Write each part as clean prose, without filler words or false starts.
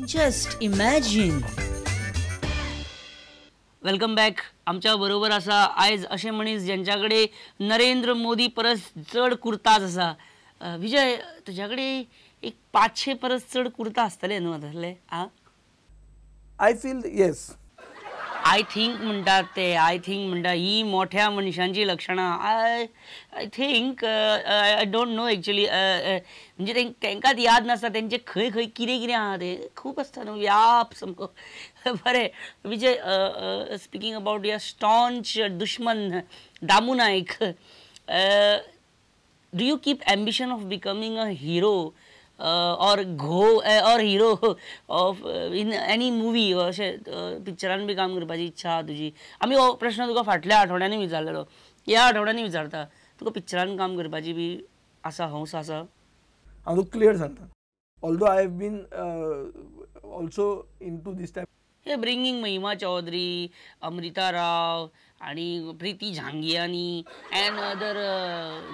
Just imagine. Welcome back. आमच्या बरोबर आसा आयज अशें मनीस ज्यांच्या कडेन नरेंद्र मोदी परस चड कुर्ताज आसा. विजय, तुज्या कडेन एक 500 परस चड कुर्ता आसतले न्हू आतां? आं, I feel yes. I think म्हणटात ते, I think म्हणटा ही मोठ्या मनशांची लक्षणां. I think I don't know actually, म्हणजे तांकांच याद नासता तेंचे खंय खंय कितें कितें आहा तें, खूब आसता न्हू व्याप सामको. बरें Vijay, speaking about your staunch दुश्मन Damu Naik, do you keep ambition of becoming a hero or go or hero of in any movie? अशें पिक्चरान बी काम करपाची इच्छा आहा तुजी? आमी हो प्रश्न तुका फाटल्या आठवड्यांनी विचारलेलो, ह्या आठवड्यांनी विचारता, तुका पिक्चरान काम करपाची बी आसा, हौस आसा? हांव तुका क्लियर सांगता, although I have been also into this type hey bringing Mahima Chaudhary, Amrita Rao आनी Preeti Jhangiani and other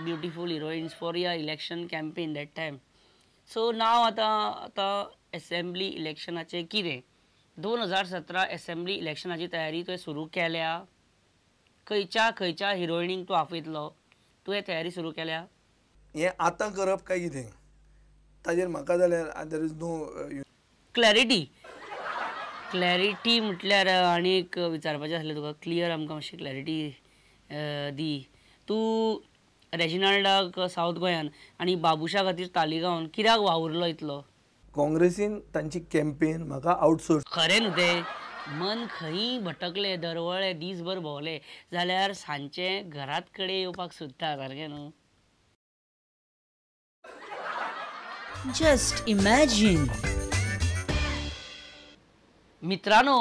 beautiful heroines for your election campaign that time. So now आतां आतां एसेंब्ली इलेक्शनाचें कितें, 2017 एसेंब्ली इलेक्शनाची तयारी तुवें सुरू केल्या? खंयच्या खंयच्या हिरोइनींक तूं आपयतलो? तुवें तयारी सुरू केल्या? हें आतां करप काय कितें ताजेर म्हाका जाल्यार there is no clarity. Clarity म्हटल्यार आनी एक विचारपाचें आसलें तुका, क्लियर आमकां मातशी क्लॅरिटी दी. तूं रेजिनाल्डाक सावथ गोंयान आनी बाबुशा खातीर तालिगांवान कित्याक वावुरलो इतलो? काँग्रेसीन तांची कॅम्पेन म्हाका आउटसोर्स. खरें न्हू तें, मन खंय भटकलें, दरवळें, दीसभर भोंवलें जाल्यार सांजचें घरात कडेन येवपाक सोदता सारकें न्हू? Just imagine. मित्रांनो,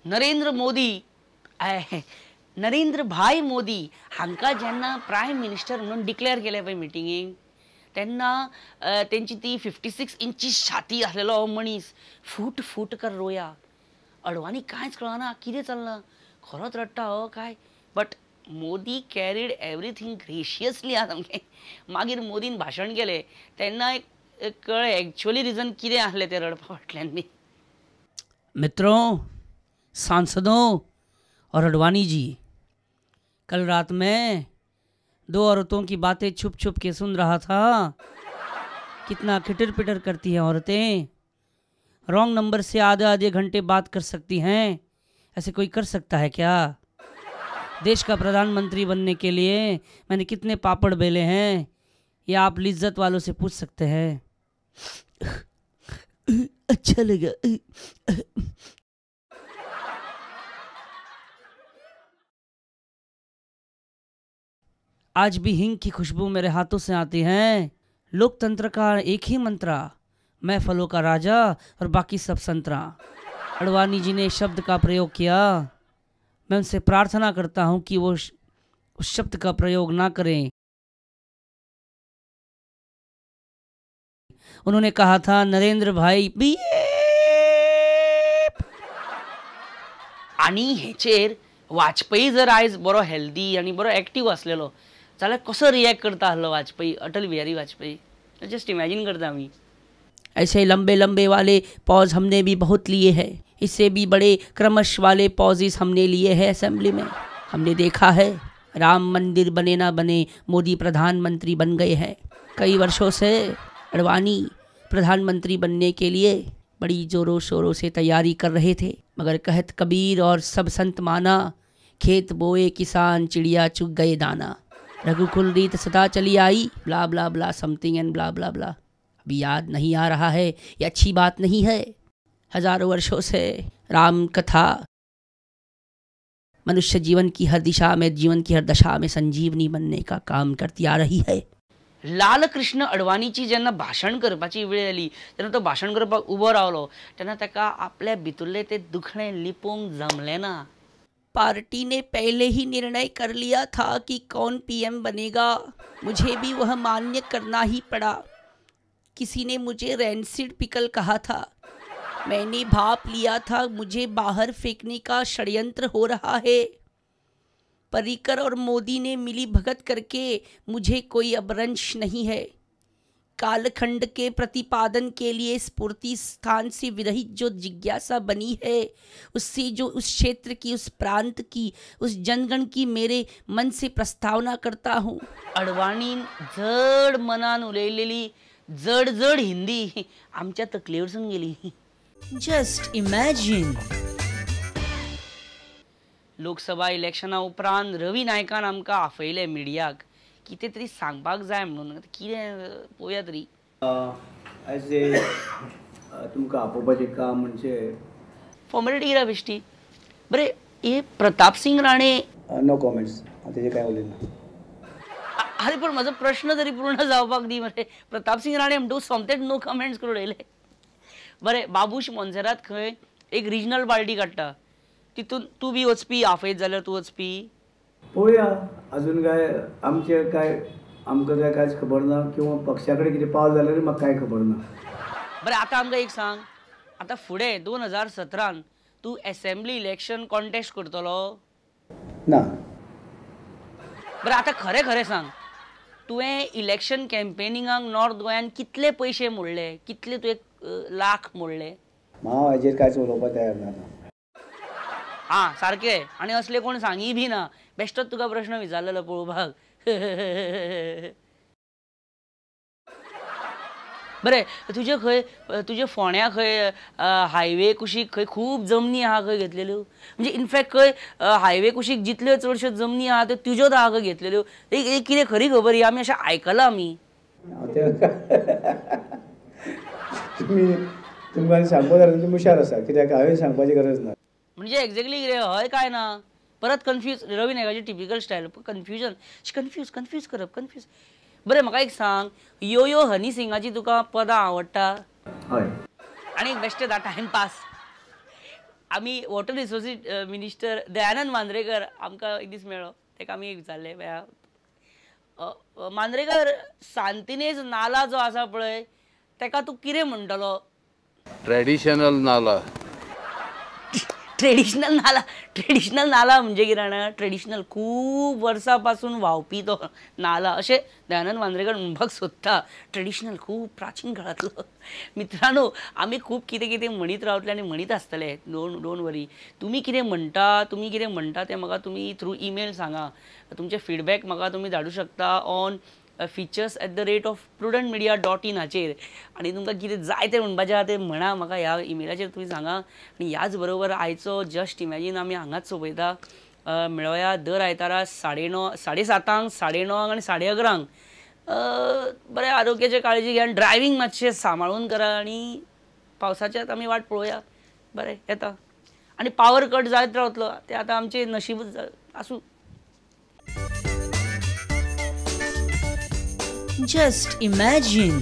नरेंद्र मोदी, नरेंद्र भाई मोदी हांकां जेन्ना प्रायम मिनिस्टर म्हणून डिक्लेअर केलें पळय मिटिंगेक, तेन्ना तेंची ती 56 इंची छाती आसलेलो हो मनीस फूट फूट कर रोया. अडवाणी कांयच कळना कितें चल्लां, खरोच रडटा हो काय? But Modi carried everything graciously आहा सामकें. मागीर मोदीन भाशण केलें तेन्ना एक कळ्ळें एक्चुअली रिजन कितें आसलें तें रडपा फाटल्यान बी. मित्रों, सांसदों और अडवाणी जी, कल रात में 2 औरतों की बातें छुप छुप के सुन रहा था. कितना खिटर पिटर करती हैं औरतें, रॉन्ग नंबर से आधे आधे घंटे बात कर सकती हैं, ऐसे कोई कर सकता है क्या? देश का प्रधानमंत्री बनने के लिए मैंने कितने पापड़ बेले हैं, ये आप लिज्जत वालों से पूछ सकते हैं. अच्छा लगा. आज भी हिंग की खुशबू मेरे हाथों से आती है. लोकतंत्र का एक ही मंत्रा, मैं फलों का राजा और बाकी सब संतरा. अडवाणी जी ने शब्द का प्रयोग किया, मैं उनसे प्रार्थना करता हूँ कि वो उस शब्द का प्रयोग ना करें. उन्होंने कहा था नरेंद्र भाई बी. आनी हेचेर वाजपेयी जर आयज बरो हेल्दी आनी बरो एक्टीव आसलेलो जाल्यार कसो रिएक्ट करता आसलो वाजपेयी, अटल बिहारी वाजपेयी? जस्ट इमेजीन करता आमी. ऐसे लंबे लंबे वाले पॉज हमने भी बहुत लिए हैं, इससे भी बड़े क्रमश वाले पॉजेस हमने लिए हैं असेंबली में. हमने देखा है राम मंदिर बने ना बने, मोदी प्रधानमंत्री बन गए हैं. कई वर्षों से अडवाणी प्रधानमंत्री बनने के लिए बड़ी ज़ोरों शोरों से तैयारी कर रहे थे, मगर कहत कबीर और सब संत माना, खेत बोए किसान चिड़िया चुग गए दाना. रघुकुल रीत सदा चली आई, blah blah blah something and blah blah blah. अभी याद नहीं आ रहा है, ये अच्छी बात नहीं है. हजारों वर्षों से राम कथा मनुष्य जीवन की हर दिशा में, जीवन की हर दशा में संजीवनी बनने का काम करती आ रही है. लालकृष्ण अडवाणीची जेन्ना भाशण करपाची वेळ आली तेन्ना तो भाशण करपाक उबो रावलो तेन्ना ताका आपल्या भितरलें तें दुखणें लिपोवंक जमलें ना. पार्टी ने पहले ही निर्णय कर लिया था कि कौन पीएम बनेगा, मुझे भी वह मान्य करना ही पड़ा. किसी ने मुझे रैनसिड पिकल कहा था, मैंने भाप लिया था मुझे बाहर फेंकने का षड्यंत्र हो रहा है. पर्रिकर और मोदी ने मिली भगत करके मुझे कोई अपरंश नहीं है. कालखंड के प्रतिपादन के लिए स्फूर्ति स्थान से विरहित जो जिज्ञासा बनी है, उससे जो उस क्षेत्र की, उस प्रांत की, उस जनगण की मेरे मन से प्रस्तावना करता हूँ। अडवाणीन जड मनान उलयलेली जड जड हिंदी आमच्या तकलेवरसून गेली। Just imagine. Lok Sabha इलेक्शना उपरांत रवी नायकान आमकां आपयलें मिडियाक, कितें तरी सांगपाक जाय म्हणून, कितें पळोवया तरी। एज ए तुमकां आपोवपाचें काम म्हणजे फॉर्मेलिटी कित्याक बेश्टी। बरें, हे प्रताप सिंग राणे, नो कॉमेंट्स, हांव तेजेर कांय उलयना। अरे पण म्हजो प्रश्न तरी पूर्ण जावपाक दी मरे। प्रताप सिंग राणे म्हणटकूच सोमतेच नो कमेंट्स करून उडयले। बरें, बाबूश मोन्सेरात खंय एक रिजनल पार्टी काडटा, तितून तूं बी वचपी, आपयत जाल्यार तूं वचपी? पळोवया, अजून काय आमचें काय आमकां काय कांयच खबर ना, किंवा पक्षा कडेन कितें पावल जाल्यार म्हाका कांय खबर ना। बरें, आतां आमकां एक सांग, आतां फुडें 2017 तूं एसेंब्ली इलेक्शन कॉन्टेस्ट करतलो ना? बरें, आतां खरें खरें सांग, तुवें इलेक्शन कॅम्पेनिंगाक नॉर्थ गोंयान कितले पयशे मोडले, कितले तुवें लाख मोडले? हांव हाजेर कांयच उलोवपाक तयार ना। आं, सारकें, आनी असले कोण सांगी बी ना, बेश्टोच तुका प्रश्न विचारलेलो पळोवपाक। बरें, तुजे खंय, तुजे फोंड्या खंय हायवे कुशीक खंय खूब जमनी आहा खंय घेतलेल्यो, म्हणजे इनफॅक्ट खंय हायवे कुशीक जितल्यो चडश्यो जमनी आहा त्यो तुज्योच आहा खंय घेतलेल्यो, एक कितें खरी खबर ही? आमी अशें आयकलां आमी। तुमी तुमकां सांगपा जाल्यार तुमी हुशार आसा, कित्याक हांवें सांगपाची गरज ना। म्हणजे एक्झॅक्टली कितें हय काय ना, परत कन्फ्यूज। रवी नायकाची typical style, confusion, confuse confuse करप, कन्फ्यूज। बरें, म्हाका एक सांग, यो यो हनी सिंगाची तुका पदां आवडटा? हय। आनी एक बेश्टें दा टायमपास, आमी water resources minister Dayanand Mandrekar आमकां एक दीस मेळ्ळो, ताका आमी एक विचारलें, मांद्रेकर, सांतिनेज नाला जो आसा पळय ताका तूं कितें म्हणटलो? ट्रेडिशनल नाला। ट्रेडिशनल नाला, ट्रेडिशनल नाला म्हणजे कितें जाणा, ट्रेडिशनल खूब वर्सां पासून व्हांवपी तो नाला, अशें दयानंद मांद्रेकर म्हणपाक सोदता। ट्रेडिशनल खूब प्राचीन काळांतलो। मित्रांनो, आमी खूब कितें कितें म्हणीत रावतले आनी म्हणीत आसतले, don't वरी। तुमी कितें म्हणटा, तुमी कितें म्हणटा तें म्हाका तुमी थ्रू ईमेल सांगा। तुमचे फिडबॅक म्हाका तुमी धाडूं शकता ऑन features@prudentmedia.in हाचेर, आनी तुमकां कितें जाय तें म्हणपाचें आहा तें म्हणा म्हाका ह्या ईमेलाचेर तुमी सांगा। आनी ह्याच बरोबर आयचो जस्ट इमॅजीन आमी हांगाच सोंपयता। मेळोया दर आयतारा 9:30, 7:30, 9:30 आनी 11:30। बरें, आरोग्याची काळजी घ्या आनी ड्रायव्हींग मातशें सांबाळून करा, आनी पावसाच्याच आमी वाट पळोवया। बरें, येता। आनी पावर कट जायत रावतलो, तें आतां आमचें नशीबच आसूं। Just imagine.